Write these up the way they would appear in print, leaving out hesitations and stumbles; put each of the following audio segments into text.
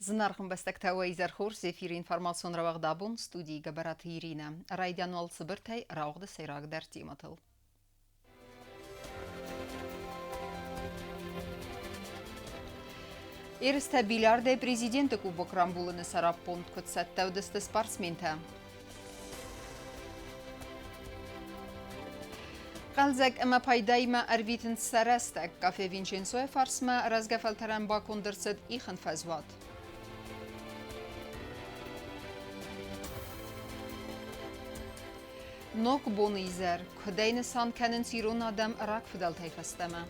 Зынаргъ ӕмбӕстӕгтӕ, уӕ изӕр хорз! Эфиры информацион рауагъд абон студийы Гӕбӕраты Иринӕ. Райдиан уал цыбыртӕй рауагъды сӕйрагдӕр темӕтыл. Ерыстӕ бильярдӕй президенты кубок рамбулыны сӕраппонд куыд цӕттӕ уыдысты спортсментӕ? Хъӕлдзӕг ӕмӕ пайдаимӕ ӕрвитынц сӕ рӕстӕг. Кафе Винченцойы фарсмӕ рӕзгӕ фӕлтӕрӕн баконд ӕрцыд ихын фӕзуат. Ног боны изӕр куыдӕй нысан кӕнынц ирон адӕм рагфыдӕлтӕй фӕстӕмӕ?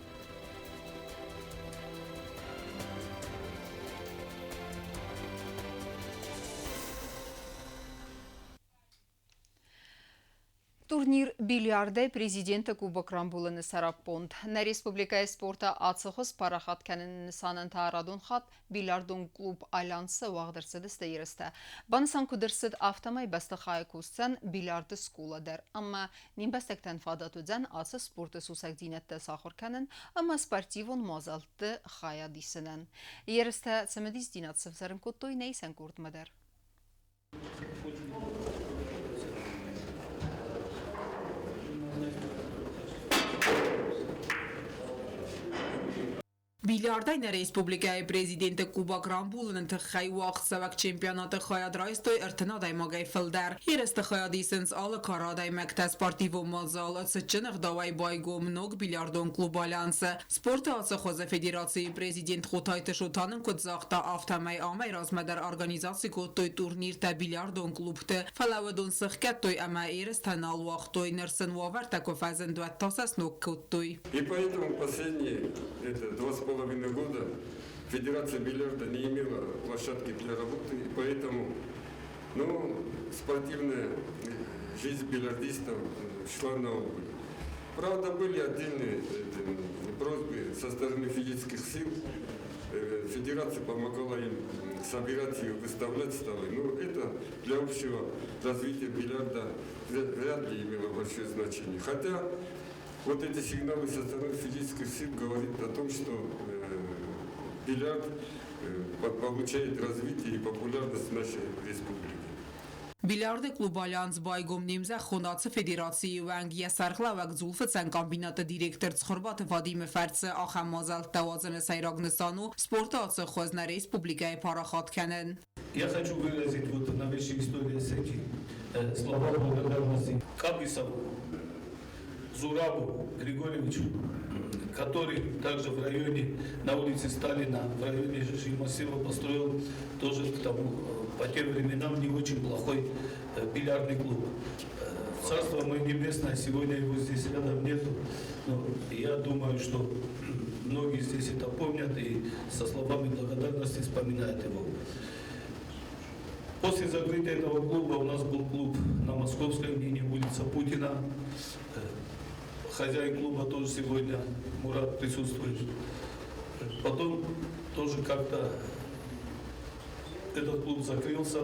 Турнир бильярдӕй президенты кубок рамбулыны сӕраппонд нӕ республикӕйы спорты ацы хуыз парахат кӕныны нысанӕн та радон хатт бильярдон клуб «Альянс»-ы уагъд ӕрцыдысты ерыстӕ. Банысан куыд ӕрцыд, афтӕмӕй бӕстыхайы кусдзӕн бильярды скъола дӕр ӕмӕ не мбӕстӕгтӕн фадат уыдзӕн ацы спорты сусӕгдзинӕдтӕ сахуыр кӕнын ӕмӕ спортивон мадзӕлтты хайад исынӕн. Ерыстӕ цымыдисдзинад сӕвзӕрын кодтой нӕ исӕн къордмӕ дӕр. Бильярдӕй нӕ республикӕйы президенты кубок рамбулыны тыххӕй уагъдцӕуӕг чемпионаты хайад райстой 30 адӕймагӕй фылдӕр. Ерысты хайад исынц алы кары адӕймӕгтӕ. Спортивон мадзал цытджын ӕгъдауӕй байгом ног бильярдон клуб «Альянс»-ы. Спорты ацы хуызы федерацийы президент Хъотайты Шотан ын куыд загъта, афтӕмӕй амӕй размӕ дӕр организаци кодтой турниртӕ бильярдон клубты, фӕлӕ уыдон сыхгӕдтой ӕмӕ ерыстӕ нал уагътой. Ныр сын уавӕртӕ куы фӕзынд, уӕд та сӕ сног кодтой. И поэтому последние это, 2,5 года Федерация бильярда не имела площадки для работы, и поэтому, ну, спортивная жизнь бильярдистов шла на убыль. Правда, были отдельные просьбы со стороны физических сил. Федерация помогала им собирать и выставлять столы. Но это для общего развития бильярда вряд ли имело большое значение. Хотя вот эти сигналы со стороны физических сил говорят о том, что бильярд получает развитие и популярность в нашей республике. Бильярды клуб «Альянс» байгом не мзӕххон ацы федерацийы уӕнг йӕ сӕргълӕууӕг дзулфыцӕн комбинаты директор Цхуырбаты Вадимы фӕрцы ахӕм мадзӕлттӕ уадзыны сӕйраг нысан у спорты ацы хуыз нӕ республикӕйы парахат кӕнын. Я хочу выразить вот новейшей истории Осетии слова благодарности Кабисову Зурабу Григорьевичу, который также в районе, на улице Сталина, в районе жилмассива построил тоже к тому, по тем временам не очень плохой бильярдный клуб. Царство мое небесное, сегодня его здесь рядом нету, но я думаю, что многие здесь это помнят и со словами благодарности вспоминают его. После закрытия этого клуба у нас был клуб на Московской, ныне улица Путина. Хозяин клуба тоже сегодня, Мурат, присутствует. Потом тоже как-то этот клуб закрылся.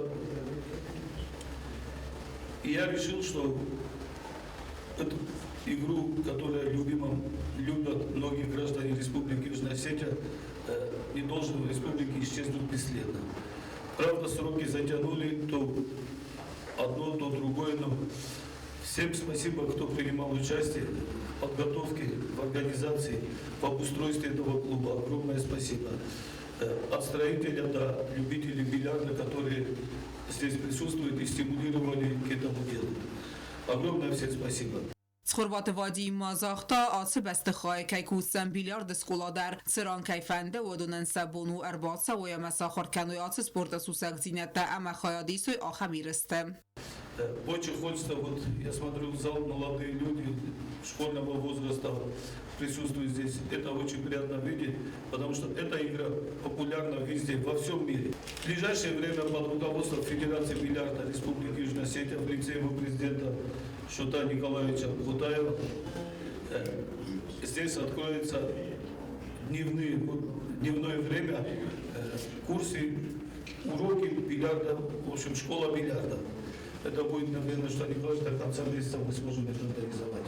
И я решил, что эту игру, которую любимым, любят многие граждане Республики Южная Осетия, не должен в республике исчезнуть бесследно. Правда, сроки затянули, то одно, то другое, но всем спасибо, кто принимал участие в подготовке, в организации, в обустройстве этого клуба. Огромное спасибо. От строителя до любителей бильярда, которые здесь присутствуют и стимулировали к этому делу. Огромное всем спасибо. Цхуырбаты Вадим ма загъта, ацы бӕстыхайы кӕй кусдзӕн бильярды скъола дӕр, цыран кӕй фӕнды, уыдонӕн сӕ бон у ӕрбацӕуой ӕмӕ сахуыр кӕной ацы спорты сусӕгдзинӕдтӕ ӕмӕ хайад исой ахӕм ерысты. Очень хочется, вот я смотрю в зал, молодые люди школьного возраста присутствуют здесь. Это очень приятно видеть, потому что эта игра популярна везде, во всем мире. В ближайшее время под руководством Федерации бильярда Республики Южная Осетия в лице его президента Шота Николаевича Хутаева здесь откроются дневное время курсы, уроки бильярда, в общем, школа бильярда. Это будет, наверное, что Николаевич, до конца месяца мы сможем это организовать.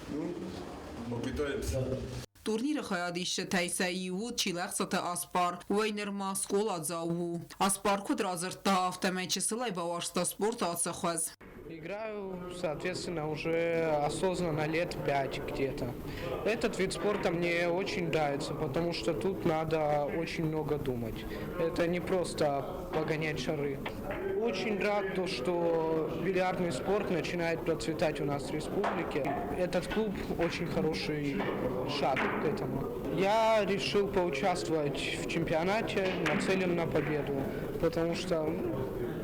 Ну, попытаемся. Да. Турниры хайадисджытӕй сӕ иу у Чилӕхсаты Аспар. Уый нырма скъоладзау у. Аспар куыд радзырдта, афтӕмӕй чысылӕй бауарзта спорты ацӕхуӕз. Играю, соответственно, уже осознанно лет 5 где-то. Этот вид спорта мне очень нравится, потому что тут надо очень много думать. Это не просто погонять шары. Очень рад, то, что бильярдный спорт начинает процветать у нас в республике. Этот клуб очень хороший шаг к этому. Я решил поучаствовать в чемпионате, нацелен на победу, потому что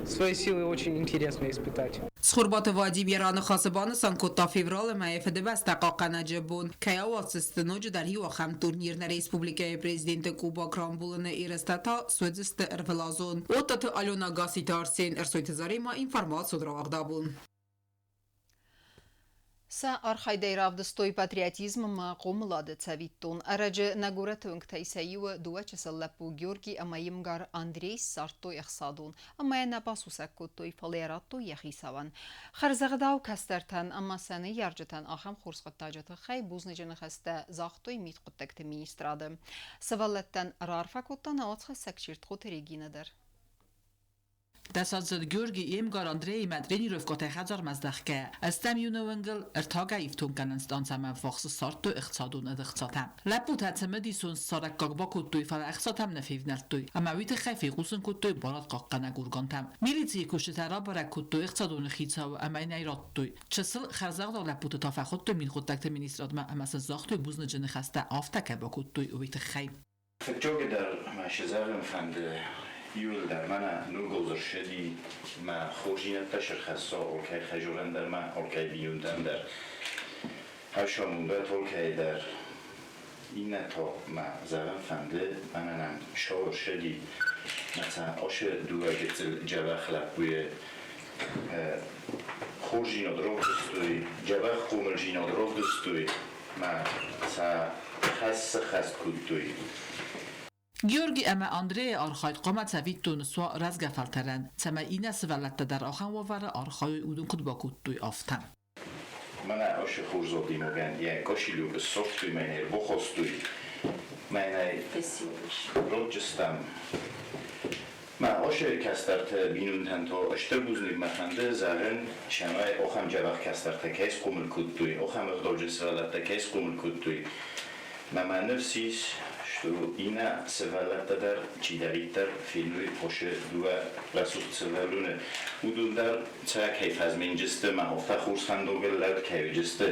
свои силы очень интересно испытать. Цхуырбаты Вадим йӕ раныхасы банысан кодта, февралы мӕйы Фыдыбӕстӕ хъахъхъӕнӕджы бон кӕй ауадздзысты ноджыдӕр иу ахӕм турнир нӕ республикӕйы Президенты Кубок рамбулыны ерыстӕ та суыдзысты ӕрвылазон. Оттаты Алена, Гаситы Арсен, Ӕрсойты Заремӕ, информацион рауагъдабон. Сӕ архайдӕй равдыстой патриотизм ӕмӕ хъомылады цӕвиттон. Ӕрӕджы нӕ горӕты уынгтӕй сӕ иуы дыууӕ чысыл лӕппу Георги ӕмӕ йе мгар Андрей ссардтой ӕхцадон ӕмӕ йӕ нӕ басусӕг кодтой, фӕлӕ йӕ радтой йӕ хицауӕн. Хӕрзӕгъдау кӕстӕртӕн ӕмӕ сӕ ныййарджытӕн ахӕм хорз хъуыддаджы тыххӕй бузныджы ныхӕстӕ загътой мидхъуыддӕгты министрады. Сывӕллӕттӕн раарфӕ кодта нӕ уацхӕссӕг Чертхъоты Регинӕ дӕр. Дӕсаздзыд Георги йе мгар Андреимӕ тренировкӕтӕй хӕдзармӕ здӕхгӕйӕ, ӕстӕм июны уынгыл ӕртагӕй ифтонггӕнӕн станцӕмӕ ӕввахс ссардтой ӕхцадон ӕд ӕхцатӕ. Лӕппутӕ цымыдисон ссарӕггаг бакодтой, фӕлӕ ӕхцатӕм нӕ февнӕлдтой ӕмӕ уый тыххӕй фехъусын кодтой барадхъахъхъӕнӕг органтӕм. Милицийы кусджытӕ рабӕрӕг кодтой ӕхцадоны хицауы ӕмӕ йын ӕй радтой. Чысыл хӕрзӕгъдау лӕппуты та фӕхуыдтой мидхъуыддӕгты министрадмӕ ӕмӕ сын загътой бузныджы ныхӕстӕ, афтӕ кӕй бакодтой, уый тыххӕй. Фыццагидӕр мӕ цы зӕгъын фӕнды, иуылдӕр мӕнӕ ногыл ссыди мӕ хорздзинӕдтӕ сӕрхӕсса алкӕй хӕзорӕн дӕр ма алкӕй бийнонтӕн дӕр. Хӕсамондӕт алкӕй дӕр. Иннӕ та мӕ зӕгъын фӕнды, мӕнӕ нӕм сау ссыди, мӕ ашы дыууӕ гыццыл дзӕбӕх лӕппуйы хорздзинад равдыстой, дзӕбӕх хъомылдзинад равдыстой. Мӕ сӕ хӕс сӕххӕст кодтой. Георги ӕмӕ Андрейы архайд хъуамӕ цӕвиттон суа рӕзгӕ фӕлтӕрӕн, цӕмӕй иннӕ сывӕллӕттӕ дӕр ахӕм уавӕры архайой, уыдон куыд бакодтой, афтӕ. Мӕнӕ ашы хорзадимогӕн йӕ кошелек ссардтой, мӕнӕ ӕрбахастой, мӕнӕ ратджыстӕм. Мӕ ашы кӕстӕрты бинонтӕн та стыр бузныг мӕ фӕнды зӕгъын, цӕмӕй ахӕм дзӕбӕх кӕстӕртӕ кӕй схъомыл кодтой, ахӕм ӕгъдауджын сывӕллӕттӕ кӕй схъомыл кодтой. Мӕ мӕ ныфс ис, что иннӕ сывӕллӕттӕ дӕр чидӕриддӕр феной ашы дыууӕ рӕсугъд сывӕллоны, уыдон дӕр сӕ кӕй фӕзминджысты, мӕ афтӕ хорз фӕндагыл лӕуд кӕй уыдысты,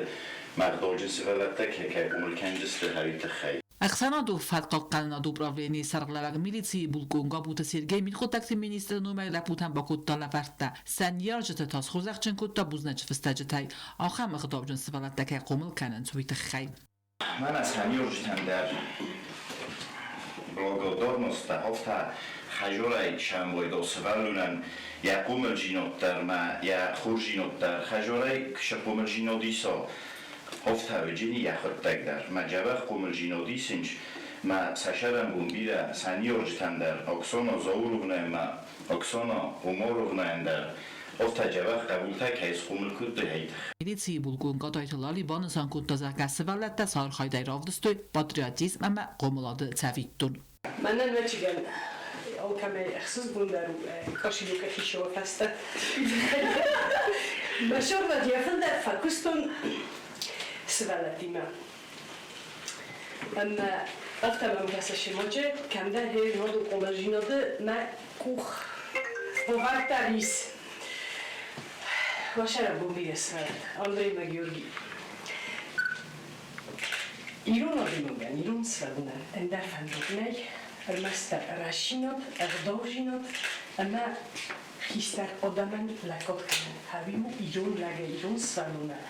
мӕ ӕгъдауджын сывӕллӕттӕ кӕй хъомыл кӕндзысты, уый тыххӕй. Ӕхсӕнадон фӕткхъахъхъӕнынады управленийы сӕргълӕууӕг милицийы булкъон Габуты Сергей мидхъуыддӕгты министры номӕй лӕппутӕн бакодта лӕвӕрттӕ. Сӕ ныййарджыты та схорзӕхджын кодта бузныджы фыстӕджытӕй, ахӕм ӕгъдауджын сывӕллӕттӕ кӕй хъомыл кӕнынц, уый тыххӕй. Мӕнӕ сӕ ныййарджытӕн дӕр благодарностьтӕ, афтӕ хӕзорӕй сӕмбӕлдо сывӕллонӕн йӕ хъомылдзинад дӕр ма йӕ хорздзинад дӕр хӕзорӕй куы хъомылдзинад иса, афтӕ уыджыни йӕхуыдтӕг дӕр. Мӕ дзӕбӕх хъомылдзинад исынч, мӕ сӕ сӕрӕнбон бирӕ сӕ ныййарджытӕн дӕр Оксана Зауровнӕ ӕмӕ Оксана Умаровнӕйӕн дӕр афтӕ дзӕбӕх хъӕбултӕ кӕй схъомыл кодтой, уый тыххӕй. Милицийы булкъон Гадайты Лали банысан кодта, зӕгъгӕ, сывӕллӕттӕ сӕ архайдӕй равдыстой патриотизм ӕмӕ хъомылады цӕвиттон. Мӕнӕн мӕчигӕн алкӕмӕй ӕхсызгондӕр у кошелек хищӕуы фӕстӕ. Мӕ сӕрвӕт йӕ фылдӕр фӕкуыстон сывӕллӕттимӕ. Ӕмӕ афтӕ мӕм кӕсы Симоджы, кӕмдӕр хе ноду къомӕлжиноды мӕ къух бавӕрдта рис. Уӕ бирӕ сывӕллӕт Андрей мӕ Георгий. Ирон адӕймагӕн, ирон сывӕллонӕн ӕндӕр фӕндаг нӕй, ӕрмӕстдӕр рӕсинад, ӕгъдаужинад ӕмӕ хистӕр адӕмӕн лӕггад кӕнын. Ӕви у ирон лӕгӕй, ирон сывӕллонӕн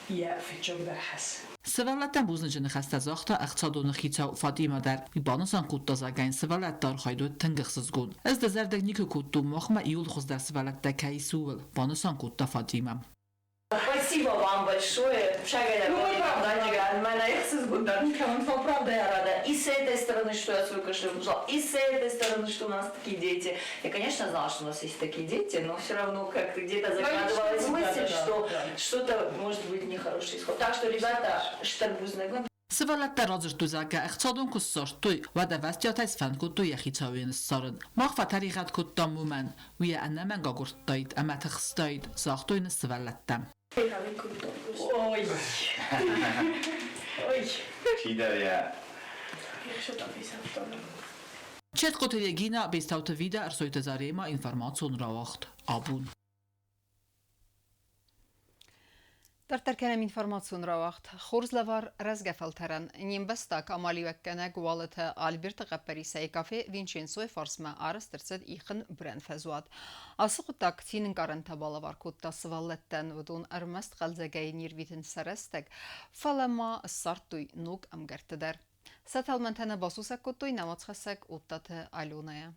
йӕ фыццагдӕр хӕс. Сывӕллӕттӕн бузныджы ныхӕстӕ загъта ӕхцадоны хицау Фатимӕ дӕр. Уый банысан кодта, зӕгъгӕ, йын сывӕллӕтты архайд уыд тынг ӕхсызгон. Ӕз дызӕрдыг никуы кодтон, махмӕ иууыл хуыздӕр сывӕллӕттӕ кӕй ис, ууыл, банысан кодта Фатимӕ. Спасибо вам большое. Ну, правда, я рада. И с этой стороны, что я свой кошелек нашла, и с этой стороны, что у нас такие дети. Я, конечно, знала, что у нас есть такие дети, но все равно как-то где-то закрадывалась мысль, что что-то может быть нехороший исход. Так что, ребята, стыр бузныг. Сывӕллӕттӕ радзырдтой, зӕгъгӕ, ӕхцадон куы ссардтой, уӕд ӕвӕстиатӕй сфӕнд кодтой йӕ хицауӕн ссарын. Мах фӕтӕригъӕд кодтам уымӕн, уый йӕ ӕнӕмӕнг агуырдтаид ӕмӕ тыхстаид, загътой нын сывӕллӕттӕ. Ой. Ой. Чидӕр йӕ Четкоты Регина, Бестауты Вида, Ӕрсойты Зарема, информацион рауагъд Абон. Дарддӕр кӕнӕм информацион рауагъд. Хорз лӕвар рӕзгӕ фӕлтӕрӕн. Не мбӕстаг амалиуӕггӕнӕг Уалыты Альберты хъӕппӕрисӕй кафе Винченцойы фарсмӕ арӕзт ӕрцыд ихын бырӕн фӕзуат. Ацы хъуыддаг цин ӕнкъарӕнтӕ балӕвар кодта сывӕллӕттӕн. Уыдон ӕрмӕст хъӕлдзӕгӕй не рвитынц сӕ рӕстӕг, фӕлӕ ма ссардтой ног ӕмгӕртты дӕр. Сӕ тӕлмӕнтӕ нӕ басусӕг кодтой науӕдзхӕссӕг Оттаты Аленӕйӕ.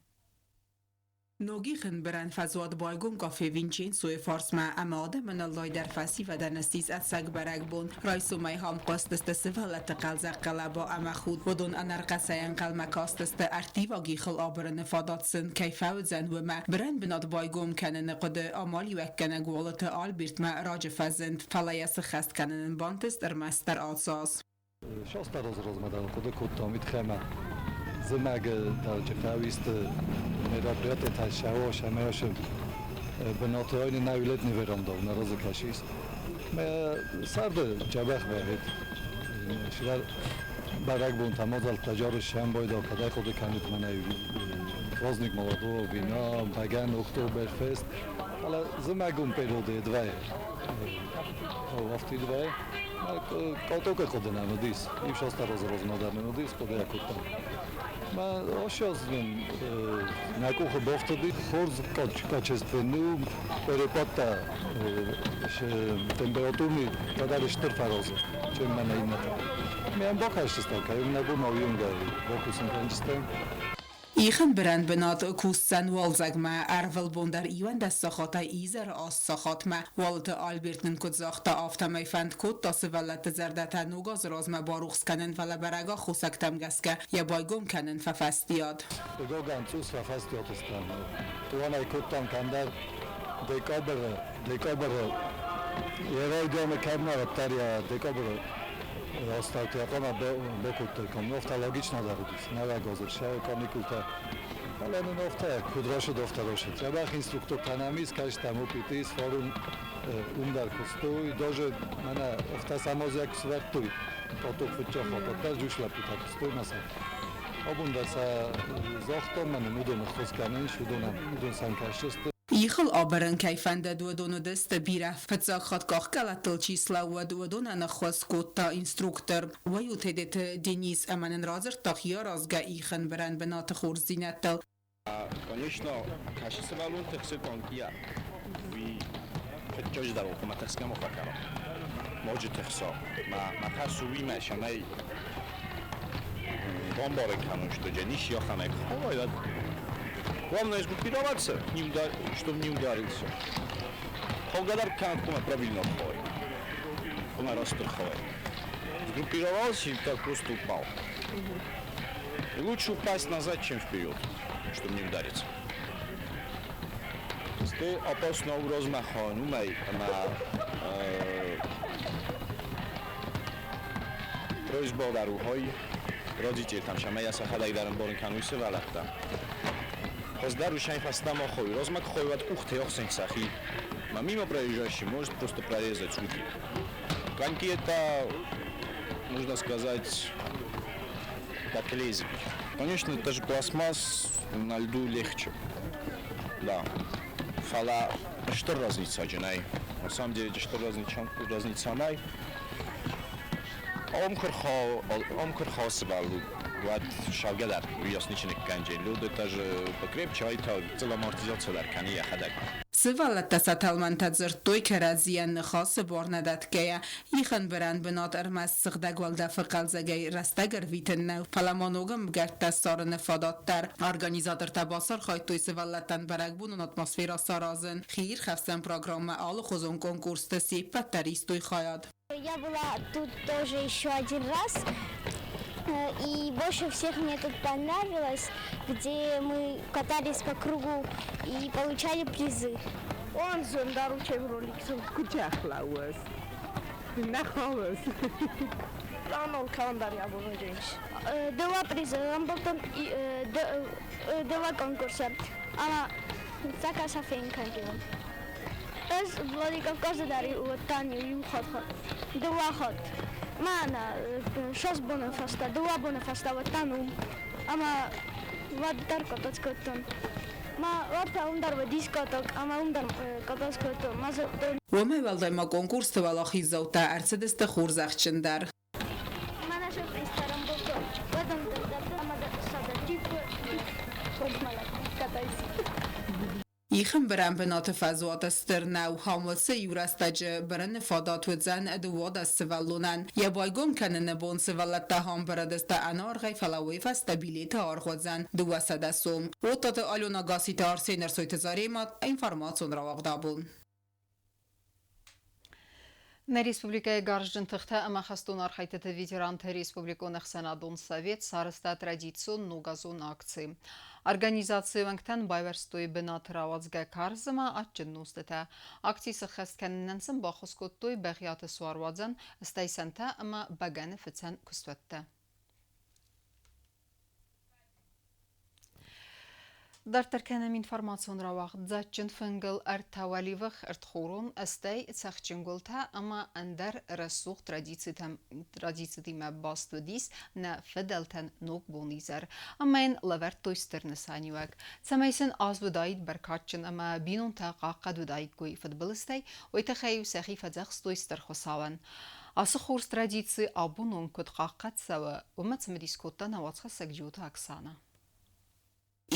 Ног ихынбырӕн фӕзуат байгом кафе Винченцойы фарсмӕ ӕмӕ адӕмӕн аллайдӕр фӕсивӕдӕн ссис ӕцӕг бӕрӕгбон. Райсомӕй хам хъуыстысты сывӕллӕтты хъӕлдзӕг хъӕлӕба ӕмӕ худ. Уыдон ӕнӕрхъӕцӕй ӕнхъӕлмӕ кастысты ӕрттиваг ихыл абырыны фадат сын кӕй фӕуыдзӕн, уымӕ. Бырӕн бынат байгом кӕныны хъуыды амалиуӕггӕнӕг Уалыты Альбертмӕ раджы фӕзынд, фӕлӕ йӕ сыххӕст кӕнынӕн бантыст ӕрмӕстдӕр ацы аз. Шастар размӕ хъуыды кодтам, итхӕмӕ зымӕгы дӕрджы мероприятие шао шамеошы бынаты ойны нӕ веранда на разыкашис. Ме сарды джабах бахет. Шилар бӕрӕгбонтӕ мадзӕлттӕ джары шамбойда кадай хъуыды кӕнут мӕнӕ праздник молодого вина, бӕгӕн, Октоберфест. Фӕлӕ зымӕгон периоды две. Афтид две. Катока хъуыды нӕм уыдис. Иу шастар размӕ дӕр нын уыдис, хъуыды кодтам. Мӕ ошоз нын нӕ къухы бафтыди хорз качественный перепадтӕ температурный кадӕр стыр фӕразы, чем мӕнӕ иннӕтӕ. Ме бакастыстӕм, кӕй нӕ бон уыйонгӕй бакусын кӕнджыстӕм. Ихын бырӕн бынат кусдзӕн уалдзӕгмӕ, ӕрвылбон дӕр 11 сахатӕй изӕры 8 сахатмӕ. Уалыты Альберт нын куыд загъта, афтӕмӕй фӕнд кодта сывӕллӕтты зӕрдӕтӕ ног азы размӕ барухс кӕнын, фӕлӕ бӕрӕг аххосӕгтӕм гӕсгӕ йӕ байгом кӕнын фӕфӕстиат. Хъыгагӕн, цъус фӕфӕстиат стӕм. Планӕй кодтам кӕмдӕр декабры йӕ райдианы кӕм нӕ уӕддӕр йӕ декабры астӕуты йӕ хъуамӕ бакодтаиккам. Афтӕ логично дӕр уыдис. Нӕуӕг азы сӕ каникултӕ. Фӕлӕ нын афтӕ куыд рашыд, афтӕ рашыд. Дзӕбӕх инструктортӕ нӕм ис, кастӕм опыт ис, фарон уым дӕр куыстой. Даже мӕнӕ афтӕ самозӕг куы сӕвӕрдтой, каток фыццаг хатт, уӕддӕр джус лӕппутӕ куыстой мӕ сӕ. Абон дӕр сӕ загътам, мӕнӕ уыдон ӕххуыс кӕнынц, уыдон сӕм кӕсдзысты. Ихыл абырын кӕй фӕндыд, уыдон уыдысты бирӕ. Фыццаг хатт къахкъӕлӕттыл чи слӕууыд, уыдонӕн ӕххуыс кодта инструктор. Уый у Тедеты Денис ӕмӕ нын радзырдта хиаразгӕ ихын бырӕн бынаты хорздзинӕдтыл. Конечно, кӕсы сывӕллон тыхсы конькийӕ. Уый фыццаджыдӕр у, ӕмӕ тыхсгӕ ма фӕкӕна. Ноджы тыхса. Мӕ хӕс у уимӕ, цӕмӕй бамбарын кӕнон, что Денис йӕхӕнӕг хойы. Главное сгруппироваться, не удар, чтобы не ударился. Холгадар кӕнӕд хъуамӕ правильно хой. Хъуамӕ растдӕр хой. Сгруппировался и так просто упал. И лучше упасть назад, чем вперед, чтобы не удариться. Ты опасно у размаха, ну май, ӕмӕ просьба хой родительтӕм, цӕмӕй сӕхӕдӕг дӕр ӕмбарын кӕной сывӕллӕттӕн. Хуыздӕр у сӕ фӕстӕмӕ хой. Размӕ куы хойуат къухтӕ ӕхсынц сӕхи. Ма мимо проезжающий может просто прорезать руки. Коньки это, можно сказать, как лезвие. Конечно, это же пластмасс, на льду легче. Да. Фӕлӕ стыр разница нӕй. На самом деле, стыр разница нӕй. Ам куы рхауы сывӕллон, уӕд шалгӕ дӕр уыйас ничи ныккӕнджен. Лёд это же покрепче, ай та цыл амортизация дӕр кӕны йӕхӕдӕг. Сывӕллӕттӕ сӕ тӕлмӕнтӕ дзырдтой кӕрӕдзийӕн ныхасы бар нӕ дӕтгӕйӕ. Ихын бырӕн бынат ӕрмӕст сыгъдӕг уӕлдӕфы хъӕлдзӕгӕй рӕстӕг ӕрвитын нӕу, фӕлӕ ма ног ӕмгӕрттӕ ссарыны фадат дӕр. Организатортӕ бацархайдтой сывӕллӕттӕн бӕрӕгбонон атмосферӕ саразын. Хиирхӕфсӕн программӕ алыхуызон конкурсты се ппӕт дӕр истой хайад. Я была тут тоже еще один раз, и больше всех мне тут понравилось, где мы катались по кругу и получали призы. Он зондаручем ролик, кутяхлауас. Нахалас. Планол календарь абон уыдис. Дыууӕ призы рамбылдтон дыууӕ конкурсы ӕмӕ заказ фенкӕндзынӕн. Ӕз Владикавказы дӕр уыдтӕн иу хатт, дыууӕ хатт. Мӕнӕ 6 боны фӕстӕ, 2 боны фӕстӕ уыдтӕн уым. Ӕмӕ уӕд дӕр катац кодтон. Ма уӕд та уым дӕр уыдис каток, ӕмӕ уым дӕр катац кодтон. Ма зыдтон. Уымӕй уӕлдай ма конкурсты уӕлахиздзаутӕ ӕрцыдысты хорзӕхджын дӕр. Мӕнӕ сюрпризтӕ рамбылдтон. Уӕд ӕм ӕмӕ Ихын бырӕн бынаты фӕзуаты стыр нӕу, хамлыцы иу рӕстӕджы бырыны фадат уыдзӕн 12 сывӕллонӕн. Йӕ байгом кӕныны бон сывӕллӕттӕ хамбырыдысты ӕнӕаргъӕй, фӕлӕ уый фӕстӕ билеты аргъ уыдзӕн 200 сом. Оттаты Алена, Гаситы Арсен, Ӕрсойты Заремӕ, информацион рауагъд абон. Нӕ республикӕйы гарзджын тыхтӕ ӕмӕ хӕстон архӕйдтыты ветеранты республикон ӕхсӕнадон совет сарӕзта традицион ногазон акци. Организацийы уӕнгтӕн байуӕрстой бынаты рауадзгӕ карз ӕмӕ адджын нозтытӕ. Акци сыххӕст кӕнынӕн сын баххуыс кодтой Бӕгъиаты суаруадзӕн, стӕй сӕнтӕ ӕмӕ бӕгӕны фыцӕн куыстуӕттӕ. Дарддӕр кӕнӕм информацион рауагъд дзаджджын фынгыл ӕртӕ уӕливых, ӕртхурон, стӕй цӕхджын гуылтӕ ӕмӕ ӕндӕр рӕсугъд традицитимӕ баст уыдис нӕ фыдӕлтӕн Ногбон изӕр ӕмӕ йын лӕвӕрдтой стыр нысаниуӕг, цӕмӕй сын аз уыдаид бӕркадджын ӕмӕ бинонтӕ хъахъхъӕд уыдаиккой фыдбылызтӕй, уый тыххӕй-иу сӕхи фӕдзӕхстой Стыр Хуыцауӕн. Ацы хорз традици абон онг куыд хъахъхъӕд цӕуы, уымӕ цымыдис кодта нӕ уацхӕссӕг Джиоты Оксана.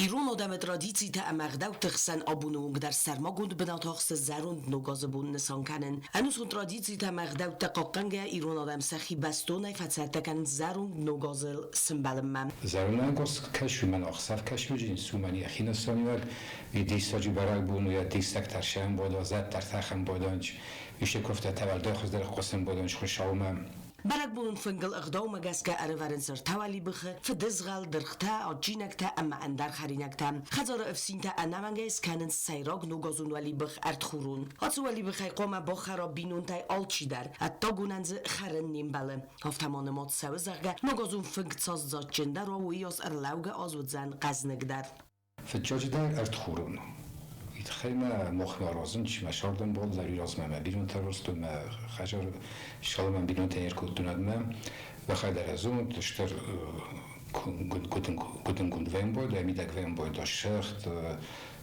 Ирон адӕмы традицитӕ ӕмӕ ӕгъдӕутты хсӕн абоны онг дӕр сӕрмагонд бынат ахсы зӕронд Ног азы бон нысан кӕнын. Ӕнусон традицитӕ ӕмӕ ӕгъдӕуттӕ хъахъхъӕнгӕйӕ ирон адӕм сӕхи бӕстонӕй фӕцӕттӕ кӕнынц зӕронд Ног азыл сымбӕлынмӕ. Зӕронд кӕсуй мӕн ӕхсӕв кӕсуй сумӕн йӕхи нысаниуӕг, и диссаджы бӕрӕгбон у, йӕ диссӕгтӕ сӕмбӕлд, зӕдтӕ ӕмбӕлдӕнч, исчи куывтӕ тӕвӕлдай хуыздӕр хъусын бодонч Хуыцаумӕ. Бӕрӕгбонон фынгыл ӕгъдаумӕ гӕсгӕ ӕрӕвӕрынц ӕртӕ уӕлибыхы, фыдызгъӕл, дыргътӕ, адджинӕгтӕ ӕмӕ ӕндӕр хӕринӕгтӕ. Хӕдзары ӕфсинтӕ ӕнӕмӕнгӕй скӕнынц сӕйраг ногазон уӕлибых ӕртхурон. Ацы уӕлибыхӕй хъуамӕ бахӕра бинонтӕй алчидӕр, ӕддагонӕн дзы хӕрын не мбӕлы. Афтӕ ма нымад цӕуы, зӕгъгӕ, ногазон фынг цас дзаджджындӕр уа, уыйас ӕрлӕугӕ аз уыдзӕн хъӕзныгдӕр. Фыццаджыдӕр ӕртхурон. Уый тыххӕй мӕ мохмӕ аразын, чи мӕ сӕрдӕн бол, размӕ мӕ бинонтӕ ростон, мӕ хӕдзар шалмӕ бинонтӕ ӕркодтон ӕдмӕ. Бахайдӕр зонд, стыр гуыдынгонд вӕмбойд, мидӕг вӕмбойд сыгъд,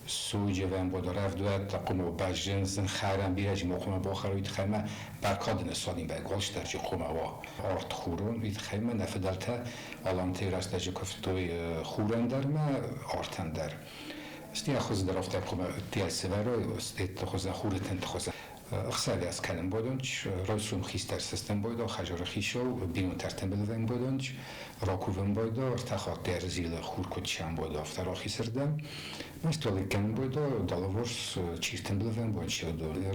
суджы вӕмбойд рӕвдуӕттӕ, хъуымӕ бӕззын, зын хӕрӕн бирӕ ма хъуымӕ бахӕр, уый тыххӕй мӕ бӕркады нысанин бӕголстӕрджы хъуымӕ уа. Ӕртхурон, уый тыххӕй мӕ нӕ фыдӕлтӕ аланты рӕстӕджы куывтой хурӕн дӕр мӕ артӕн дӕр. Стӕй хуыздӕр афтӕ хъуымӕ тел сывӕрой, стӕй хуызӕн хуры тынты хуызӕн. Ӕхсӕвӕс кӕнын бодонч, райсом хистӕр сыстын бодо, хӕдзары хицау, бинонтӕ ӕртымбыл бодонч, ракувын бодо, ӕртӕ хатты ӕрзилы хур куыд сӕмбодо, афтӕ рахисырдӕм. Столик кӕнын бодо, далаворс чиртымбыл бонч.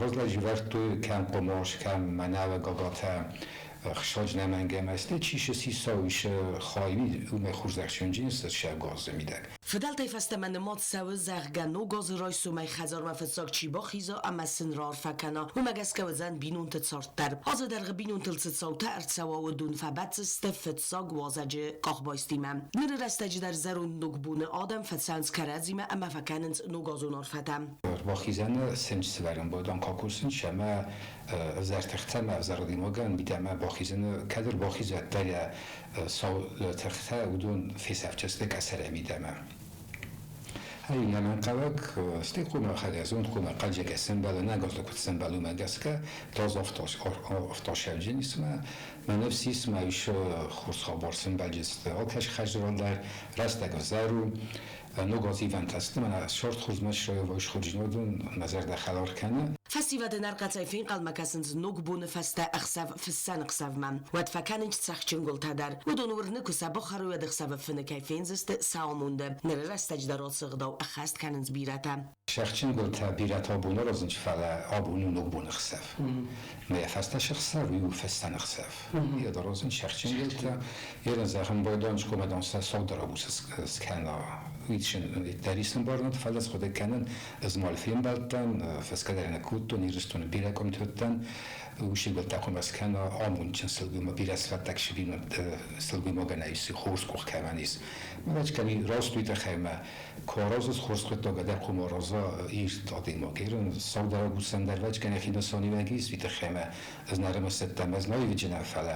Разлӕджы вӕрдтой кӕм хъуымаш, кӕм мӕнӕуы гагатӕ, хсаджы нӕмӕнгӕмӕ, стӕй чи сисау, ис хай, уымӕй хорзӕхджын сӕ газы мидӕг. Фыдӕлтӕй фӕстӕмӕ нымад цӕуы, зӕгъгӕ, ног азы райсомӕй хӕдзармӕ фыццаг чи бахиза ӕмӕ сын раарфӕ кӕна, уымӕ гӕсгӕ уыдзӕн бинонты цард дӕр. Азы дӕргъы бинонтыл цы цаутӕ ӕрцӕуа, уыдон фӕбӕтдзысты фыццаг уазӕджы къахбайстимӕ. Ныры рӕстӕджы дӕр зӕронд ногбоны адӕм фӕцӕуынц кӕрӕдзимӕ ӕмӕ фӕкӕнынц ногазон арфӕтӕ. Бахизӕны сынч сывӕрын бодон какусын, ӕмӕ ӕвзӕртыхтӕ ӕмӕ ӕвзӕрдимогӕн мидӕмӕ бахизыны кӕдыр бахизӕттӕ йӕ сау тыхтӕ уыдон фесӕфджысты къӕсӕрӕй мидӕмӕ. Ай нӕмӕнхъӕуӕг, стӕй хъуамӕ хӕдӕзонд, хъуамӕ хъӕлдзӕгӕй сӕмбӕла, нӕ газлы куыд сӕмбӕлы, уымӕ гӕсгӕ таз афташӕвджын исмӕ, мӕ ныфс ис, мӕ ис хорз хабар сӕмбӕлджысты. Алкӕцы хӕдзарон дӕр рӕстӕг ӕвзӕр у, ног аз ивӕнтӕ сты, мӕнӕ сӕрд хорзмӕ срайӕвӕй схорджынадон мӕ зӕрдӕ хӕлар кӕны. Фӕсивӕды ӕрхъӕцӕй фенхъӕлмӕ кӕсынц ногбоны фӕстӕ ӕхсӕв фыссӕн ӕхсӕвмӕ. Уӕд фӕкӕнынц цӕхджын гуылтӕ дӕр. Уыдон уырны, куы сӕ бахӕрой, уӕд ӕхсӕвы фыны кӕй фендзысты сӕ амонды. Ныры рӕстӕджы дӕр ацы ӕгъдау ӕххӕст кӕнынц бирӕтӕ. Цӕхджын гуылтӕ бирӕтӕ абон аразынц, фӕлӕ абон у ногбоны ӕхсӕв. Мӕ йӕ фӕстӕ сыхсӕв, уый у фыссӕн ӕхсӕв. Йӕ аразынц цӕхджын гуылтӕ. Ерын зӕгъын байдон, скъомӕдон сӕ саудӕр скӕна. Уый исын бӕрнон, фӕлӕ схъуыды кӕнын, ӕз ма фембӕлдтӕн, фӕскӕдӕр кодтон, Ирыстоны бирӕ къуымты уыдтӕн, усигуылтӕ хъуамӕ скӕна амондджын сылгоймаг, бирӕ сфӕттӕг сылгоймагӕн ис, хорз къух кӕмӕн ис. Мӕ раст уый тыххӕй мӕ куы аразыс хорз хъуыддаг, дӕр хъуамӕ араза ирд адӕймаг. Ирон саударӕг усӕн дӕр вӕчкӕн йӕхи нысаниуӕг ис, уый тыххӕй мӕ ӕз нӕ ӕрымысыдтӕн, ӕз наивджынӕн, фӕлӕ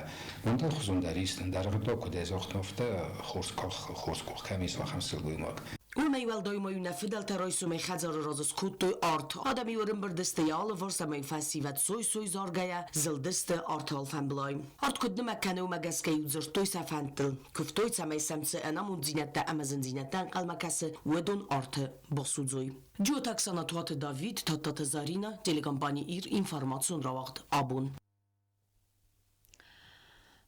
ӕндӕр хуызон дӕр ис, ӕндӕр ӕгъдау, куыд ӕй загътон, афтӕ хорз къах, хорз къух кӕм ис, ахӕм сылгоймаг. Уымӕй уӕлдай ма-иу нӕ фыдӕлтӕ райсомӕй хӕдзары раз скодтой арт. Адӕм-иу ӕрӕмбырд сты йӕ алыварс ӕмӕ-иу фӕсивӕд сой-сой заргӕйӕ зылдысты арты алфӕмблай. Арт куыд нымӕг кӕны, уымӕ гӕсгӕ-иу дзырдтой сӕ фӕндтыл. Куывтой, цӕмӕй сӕм цы ӕнамонддзинӕдтӕ ӕмӕ зындзинӕдтӕ ӕнхъӕлмӕ кӕсы, уыдон арты басудзой. Джиоты Оксана, Туаты Давид, Тадтаты Заринӕ, телекомпани «Ир», информацион рауагъд «Абон».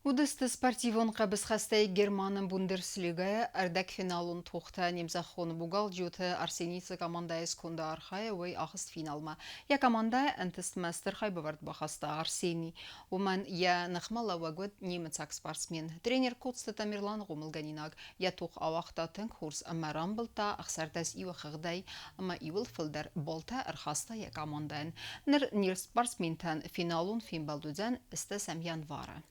Уыдысты спортивон хъӕбысхӕстӕй Германы Бундеслигӕйы ӕрдӕгфиналон тохтӕ. Не мзӕххон богал Джиоты Арсений цы командӕйы сконды архайы, уый ахызт финалмӕ. Йӕ командӕйы ӕнтыстмӕ стыр хайбавӕрд бахаста Арсений. Уымӕн йӕ ныхмӕлӕууӕг уыд немыцаг спортсмен. Тренер Коцты Тамерлан хъомылгӕнинаг йӕ тох ауагъта тынг хорз ӕмӕ рамбылдта 16 иуы хыгъдӕй ӕмӕ иуыл фылдӕр баллтӕ ӕрхаста йӕ командӕйӕн. Ныр не спортсментӕн финалон фембӕлд уыдзӕн 8 январы.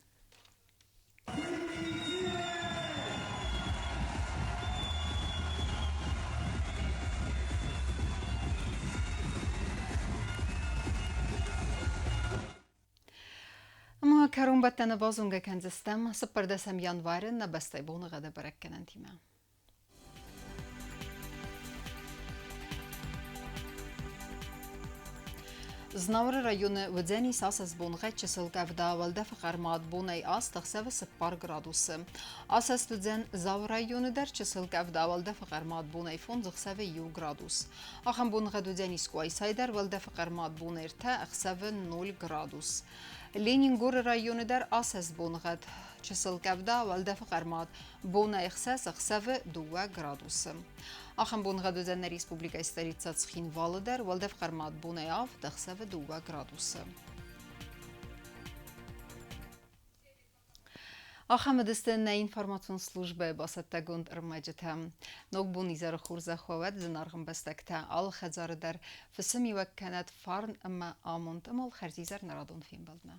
Ӕмӕ кӕронбӕттӕны базонгӕ кӕндзыстӕм 14 январы нӕ бӕстӕйы боныгъӕды бӕрӕггӕнӕнтимӕ. Знауыры районы уыдзӕнис ацы боныгъӕд чысыл къӕвда, уӕлдӕфы хъӕрмад бонӕй аст, ӕхсӕвы 4 градусы. Асӕст уыдзӕн Дзауы районы дӕр чысыл къӕвда, уӕлдӕфы хъӕрмад бонӕй 5, ӕхсӕвы 1 градус. Ахӕм боныгъӕд уыдзӕнис Къуайсайы дӕр, уӕлдӕфы хъӕрмад бонӕй 3, ӕхсӕвы 0 градус. Ленингоры районы дӕр асӕст боныгъӕд чысыл къӕвда, уӕлдӕфы хъӕрмад бонӕй 6, ӕхсӕвы 2 градусы. Ахӕм боныгъӕд уыдзӕн нӕ республикӕйы столицӕ Цхинвалы дӕр, уӕлдӕф хъӕрмад бонӕй 7, ӕхсӕвы 2 градусы. Ахӕм уыдысты нӕ информацион службӕйы бацӕттӕгонд ӕрмӕджытӕ. Ногбон изӕры хорзӕх уӕд, зынаргъ ӕмбӕстӕгтӕ, алы хӕдзары дӕр фысымиуӕг кӕнӕд фарн ӕмӕ амонд ӕмӕ хӕрзизӕр нӕ радон фембӕлдмӕ.